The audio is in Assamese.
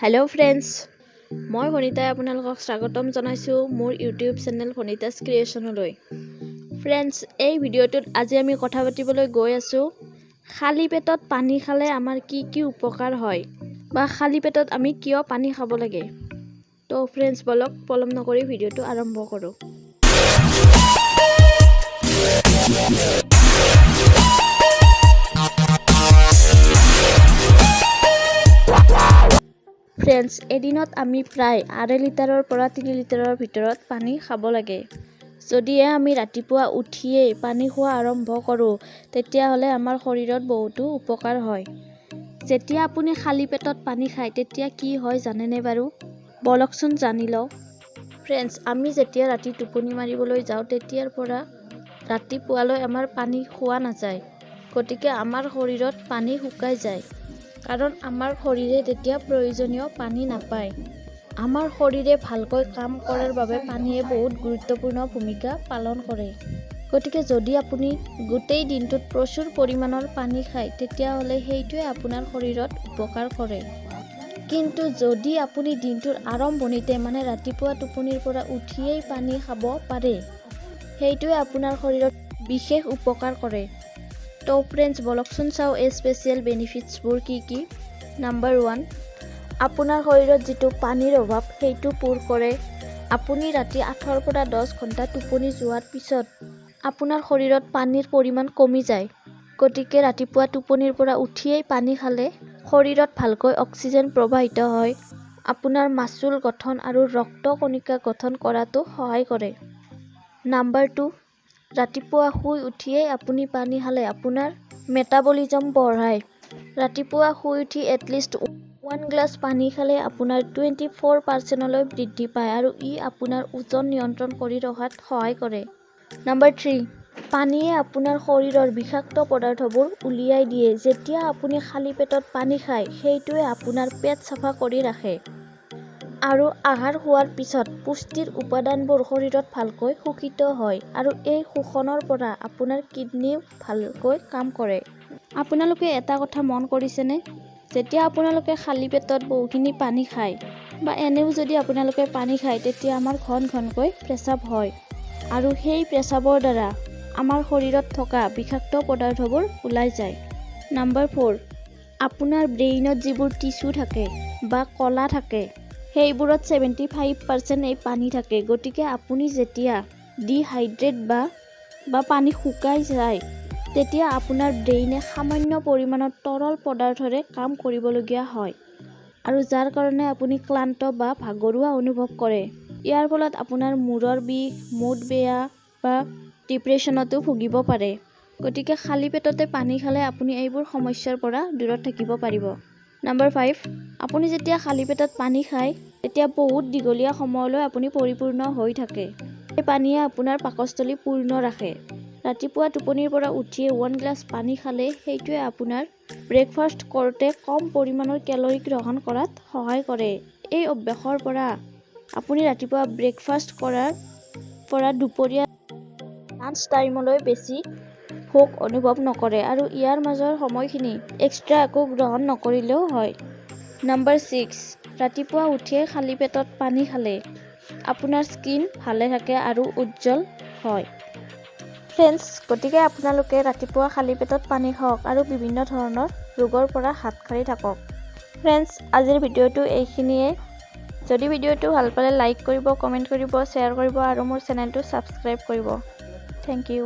হেল্ল' ফ্ৰেণ্ডছ, মই ভনিতাই আপোনালোকক স্বাগতম জনাইছোঁ মোৰ ইউটিউব চেনেল ভনিতাছ ক্ৰিয়েশ্যনলৈ। ফ্ৰেণ্ডছ, এই ভিডিঅ'টোত আজি আমি কথা পাতিবলৈ গৈ আছোঁ খালী পেটত পানী খালে আমাৰ কি কি উপকাৰ হয় বা খালী পেটত আমি কিয় পানী খাব লাগে। তো ফ্ৰেণ্ডছ, বলক পলম নকৰি ভিডিঅ'টো আৰম্ভ কৰোঁ। ফ্ৰেণ্ডছ, এদিনত আমি প্ৰায় 2.5 লিটাৰৰ পৰা 3 লিটাৰৰ ভিতৰত পানী খাব লাগে। যদিহে আমি ৰাতিপুৱা উঠিয়েই পানী খোৱা আৰম্ভ কৰোঁ, তেতিয়াহ'লে আমাৰ শৰীৰত বহুতো উপকাৰ হয়। যেতিয়া আপুনি খালী পেটত পানী খায় তেতিয়া কি হয় জানেনে বাৰু? বলকচোন জানি লওঁ। ফ্ৰেণ্ডছ, আমি যেতিয়া ৰাতি টোপনি মাৰিবলৈ যাওঁ তেতিয়াৰ পৰা ৰাতিপুৱালৈ আমাৰ পানী খোৱা নাযায়, গতিকে আমাৰ শৰীৰত পানী শুকাই যায়, কাৰণ আমাৰ শৰীৰে তেতিয়া প্ৰয়োজনীয় পানী নাপায়। আমাৰ শৰীৰে ভালকৈ কাম কৰাৰ বাবে পানীয়ে বহুত গুৰুত্বপূৰ্ণ ভূমিকা পালন কৰে। গতিকে যদি আপুনি গোটেই দিনটোত প্ৰচুৰ পৰিমাণৰ পানী খায় তেতিয়াহ'লে সেইটোৱে আপোনাৰ শৰীৰত উপকাৰ কৰে। কিন্তু যদি আপুনি দিনটোৰ আৰম্ভণিতে মানে ৰাতিপুৱা টোপনিৰ পৰা উঠিয়েই পানী খাব পাৰে, সেইটোৱে আপোনাৰ শৰীৰত বিশেষ উপকাৰ কৰে। তো ফ্ৰেণ্ডছ, বলকচোন চাওঁ এই স্পেচিয়েল বেনিফিটছবোৰ কি কি। নাম্বাৰ 1, আপোনাৰ শৰীৰত যিটো পানীৰ অভাৱ সেইটো পূৰ কৰে। আপুনি ৰাতি 8ৰ পৰা 10 ঘণ্টা টোপনি যোৱাৰ পিছত আপোনাৰ শৰীৰত পানীৰ পৰিমাণ কমি যায়, গতিকে ৰাতিপুৱা টোপনিৰ পৰা উঠিয়েই পানী খালে শৰীৰত ভালকৈ অক্সিজেন প্ৰবাহিত হয়, আপোনাৰ মাচুল গঠন আৰু ৰক্ত কণিকা গঠন কৰাতো সহায় কৰে। নাম্বাৰ 2, ৰাতিপুৱা শুই উঠিয়েই আপুনি পানী খালে আপোনাৰ মেটাবলিজম বঢ়ায়। ৰাতিপুৱা শুই উঠি এটলিষ্ট 1 গ্লাছ পানী খালে আপোনাৰ 24%লৈ বৃদ্ধি পায় আৰু ই আপোনাৰ ওজন নিয়ন্ত্ৰণ কৰি ৰখাত সহায় কৰে। নাম্বাৰ 3, পানীয়ে আপোনাৰ শৰীৰৰ বিষাক্ত পদাৰ্থবোৰ উলিয়াই দিয়ে। যেতিয়া আপুনি খালী পেটত পানী খায় সেইটোৱে আপোনাৰ পেট চাফা কৰি ৰাখে আৰু আহাৰ খোৱাৰ পিছত পুষ্টিৰ উপাদানবোৰ শৰীৰত ভালকৈ শোষিত হয় আৰু এই শোষণৰ পৰা আপোনাৰ কিডনীও ভালকৈ কাম কৰে। আপোনালোকে এটা কথা মন কৰিছেনে? যেতিয়া আপোনালোকে খালী পেটত বহুখিনি পানী খায় বা এনেও যদি আপোনালোকে পানী খায় তেতিয়া আমাৰ ঘন ঘনকৈ পেচাব হয় আৰু সেই পেচাবৰ দ্বাৰা আমাৰ শৰীৰত থকা বিষাক্ত পদাৰ্থবোৰ ওলাই যায়। নাম্বাৰ 4, আপোনাৰ ব্ৰেইনত যিবোৰ টিচু থাকে বা কলা থাকে সেইবোৰত 75% এই পানী থাকে। গতিকে আপুনি যেতিয়া ডিহাইড্ৰেট বা পানী শুকাই যায় তেতিয়া আপোনাৰ ব্ৰেইনে সামান্য পৰিমাণৰ তৰল পদাৰ্থৰে কাম কৰিবলগীয়া হয় আৰু যাৰ কাৰণে আপুনি ক্লান্ত বা ভাগৰুৱা অনুভৱ কৰে। ইয়াৰ ফলত আপোনাৰ মূৰৰ বিষ, মুড বেয়া বা ডিপ্ৰেশ্যনতো ভুগিব পাৰে। গতিকে খালী পেটতে পানী খালে আপুনি এইবোৰ সমস্যাৰ পৰা দূৰত থাকিব পাৰিব। নাম্বাৰ 5, আপুনি যেতিয়া খালী পেটত পানী খায় তেতিয়া বহুত দীঘলীয়া সময়লৈ আপুনি পৰিপূৰ্ণ হৈ থাকে। এই পানীয়ে আপোনাৰ পাকস্থলী পূৰ্ণ ৰাখে। ৰাতিপুৱা টোপনিৰ পৰা উঠিয়ে 1 গ্লাছ পানী খালে সেইটোৱে আপোনাৰ ব্ৰেকফাষ্ট কৰোঁতে কম পৰিমাণৰ কেলৰি গ্ৰহণ কৰাত সহায় কৰে। এই অভ্যাসৰ পৰা আপুনি ৰাতিপুৱা ব্ৰেকফাষ্ট কৰাৰ পৰা দুপৰীয়া লাঞ্চ টাইমলৈ বেছি ভোক অনুভৱ নকৰে আৰু ইয়াৰ মাজৰ সময়খিনি এক্সট্ৰা একো গ্ৰহণ নকৰিলেও হয়। নাম্বাৰ 6, ৰাতিপুৱা উঠিয়ে খালী পেটত পানী খালে আপোনাৰ স্কিন ভালে থাকে আৰু উজ্জ্বল হয়। ফ্ৰেণ্ডছ, গতিকে আপোনালোকে ৰাতিপুৱা খালী পেটত পানী খাওক আৰু বিভিন্ন ধৰণৰ ৰোগৰ পৰা হাত সাৰি থাকক। ফ্ৰেণ্ডছ, আজিৰ ভিডিঅ'টো এইখিনিয়ে। যদি ভিডিঅ'টো ভাল পালে লাইক কৰিব, কমেণ্ট কৰিব, শ্বেয়াৰ কৰিব আৰু মোৰ চেনেলটো ছাবস্ক্ৰাইব কৰিব। Thank you.